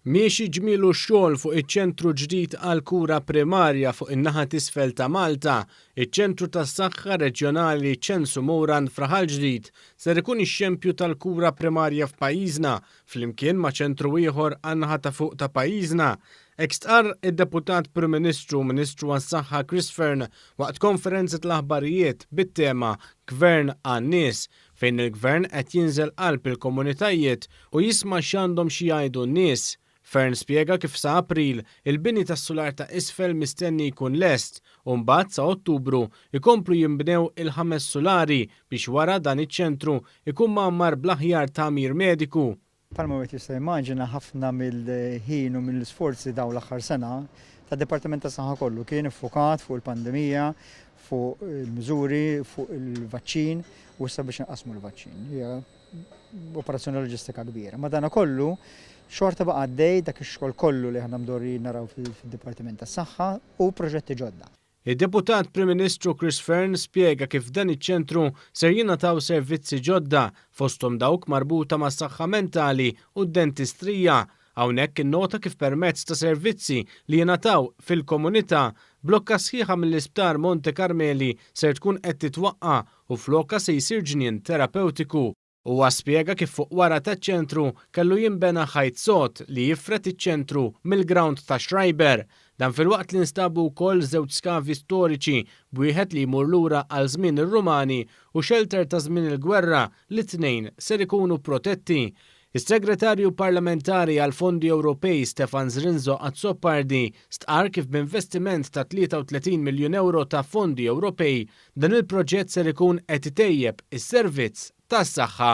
Miexi ġmielu x-xogħol fuq iċ-ċentru ġdid għall-kura primarja fuq in-naħa t'isfel ta' Malta. Iċ-Ċentru tas-Saħħa Reġjonali Ċensu Moran f'Raħal Ġdid ser ikun ix-xempju tal-kura primarja f'pajjiżna, flimkien ma' ċentru ieħor għan-naħa ta' fuq ta' pajjiżna. Hekk stqarr id-Deputat Prim Ministru u Ministru għas-Saħħa Chris Fearne waqt konferenza tal-aħbarijiet bit-tema Gvern għan-Nies fejn il-Gvern qed jinżel qalb il-komunitajiet u jisma' x'għandhom xi jgħidu n-nies. Fearne spjega kif sa April, il-bini tas-sular ta' isfel mistenni jkun lest u mbagħad sa Ottubru jkomplu jinbnew il-ħames sulari biex wara dan iċ-ċentru jkun mgħammar bl-aħjar tagħmir mediku. Bħalma wieħed jista' jimmaġina ħafna mill-ħin u mill-isforzi dawn l-aħħar sena tad-Dipartiment tas-Saħħa kollu kien iffukat fuq il-pandemija, fuq il-miżuri, fuq il-vaċċin u issa biex inqassmu l-vaċċin. Hija operazzjoni loġistika kbira. Madanakollu xorta baqa' għaddej dak ix-xogħol kollu li aħna mdorrijin naraw fid-Dipartiment tas-Saħħa u proġetti ġodda. Id-Deputat Prim Ministru Chris Fearne spjega kif f'dan iċ-ċentru ser jingħataw servizzi ġodda, fosthom dawk marbuta mas-saħħa mentali u d-dentistrija. Hawnhekk innota kif permezz ta' servizzi li jingħataw fil-komunità, blokka sħiħa mill-Isptar Monte Carmeli ser tkun qed titwaqqa' u flokha se jsir ġnien terapewtiku. Huwa spjega kif fuq wara taċ-ċentru kellu jinbena ħajt sod li jifred iċ-ċentru mill-grawnd ta' Schreiber. Dan filwaqt li nstabu wkoll żewġ skavi storiċi b'wieħed li jmur lura għal żmien ir-Rumani u xelter ta' żmien il-gwerra li t-tnejn ser ikunu protetti. Is-Segretarju Parlamentari għall-Fondi Ewropej Stefan Zrinzo Azzopardi stqarr kif b'investiment ta' 33 miljun ewro ta' fondi Ewropej Dan il-proġett ser ikun qed itejjeb is-servizz tas-saħħa.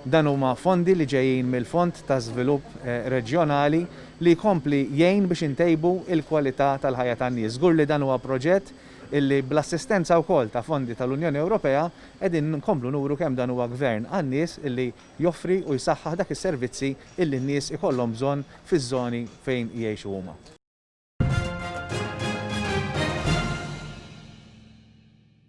Dan huma fondi li ġejjin mill-Fond ta' Żvilupp Reġjonali li jkompli jgħin biex intejbu l-kwalità tal-ħajja tan-nies. Żgur li dan huwa proġett illi bl-assistenza wkoll ta' fondi tal-Unjoni Ewropea qegħdin nkomplu nuru kemm dan huwa Gvern għan-nies illi joffri u jsaħħaħ dak is-servizzi illi n-nies ikollhom bżonn fiż-żoni fejn jgħixu huma.